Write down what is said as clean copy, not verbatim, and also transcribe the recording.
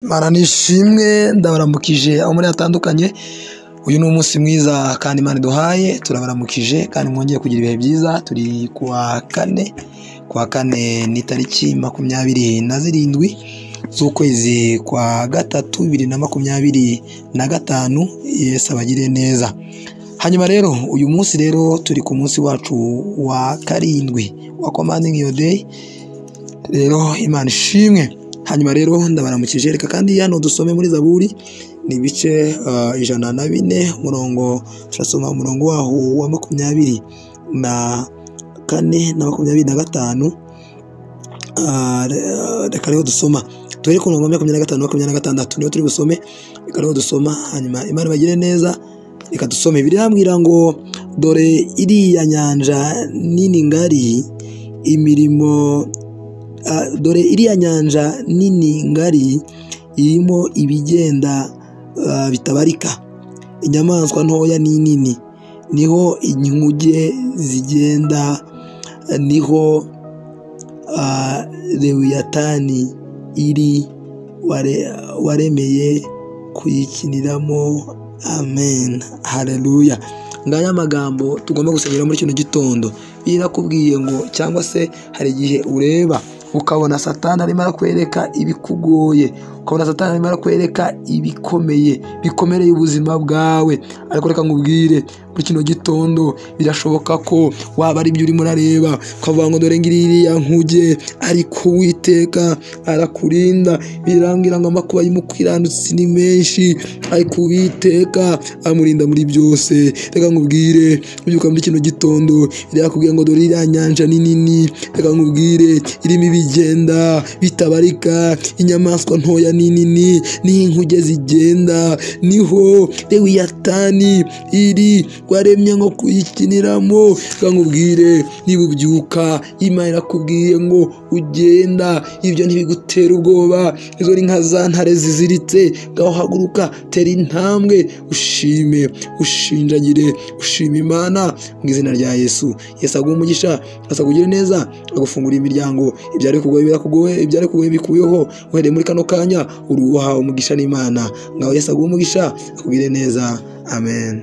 Imana nishimwe, ndabaramukije aho muri hatandukanye. Uyu ni umunsi mwiza kandi Imana iduhaye, turabaramukije kandi mwongeye kugira ibihe byiza. Turi kuwa kane, kuwa kane ni tariki 27 z'ukwezi kwa gatatu 2025. Yesu abagire neza. Hanyuma rero uyu munsi rero turi ku munsi wacu wa 7 wa Commanding Your Day. Rero Imana ishimwe. Hanyuma rero ndabaramukije, reka kandi hano dusome muri Zaburi ni ibice 104 umurongo, turasoma umurongo waho wa 24 na 25. Reka rero dusoma turi ku murongo wa 25 26 niyo turi busome. Reka rero dusoma, hanyuma Imana ibagire neza. Reka dusome. Birambwira ngo dore iriya nyanja nini ngari imirimo, dore iriya nyanja nini ngari irimo ibigenda bitabarika, inyamaswa ntoya n'inini, niho inkuge zigenda, niho Lewiyatani iri waremeye kuyikiniramo. Amen, haleluya. Ngaya amagambo tugomba gusengera muri kino gitondo. Birakubwiye ngo, cyangwa se hari igihe ureba ukabona Satani arimo arakwereka ibikugoye, ukabona Satani arimo arakwereka ibikomeye bikomereye ubuzima bwawe. Ariko reka nkubwire muri kino gitondo, birashoboka ko waba ari ibyo urimo urareba ukavuga ngo dore ngiriya nkuge, ariko Uwiteka arakurinda. Birambwira ngo amakuba y'umukiranutsi ni menshi, ariko Uwiteka amurinda muri byose. Reka nkubwire, ubyuka muri kino gitondo, birakubwira ngo dore iriya nyanja ni nini. Reka nkubwire, irimo ibigenda bitabarika, inyamaswa ntoya n'inini, n'inkuge zigenda, niho Lewiyatani iri waremye ngo kuyikiniramo. Reka nkubwire, niba ubyuka Imana irakubwiye ngo ugenda, ibyo ntibigutera ubwoba. Izo ni nka za ntare ziziritse. Ngaho haguruka, tera intambwe, ushime, ushinjagire, ushime Imana mu izina rya Yesu. Yesu aguhe umugisha, asakugire neza, agufungurira imiryango. Ibyari kugoye birakugoye, ibyari kugoye bikuyeho. Uhereye muri kano kanya uruha umugisha n'Imana. Ngaho Yesu aguhe umugisha, akugire neza. Amen.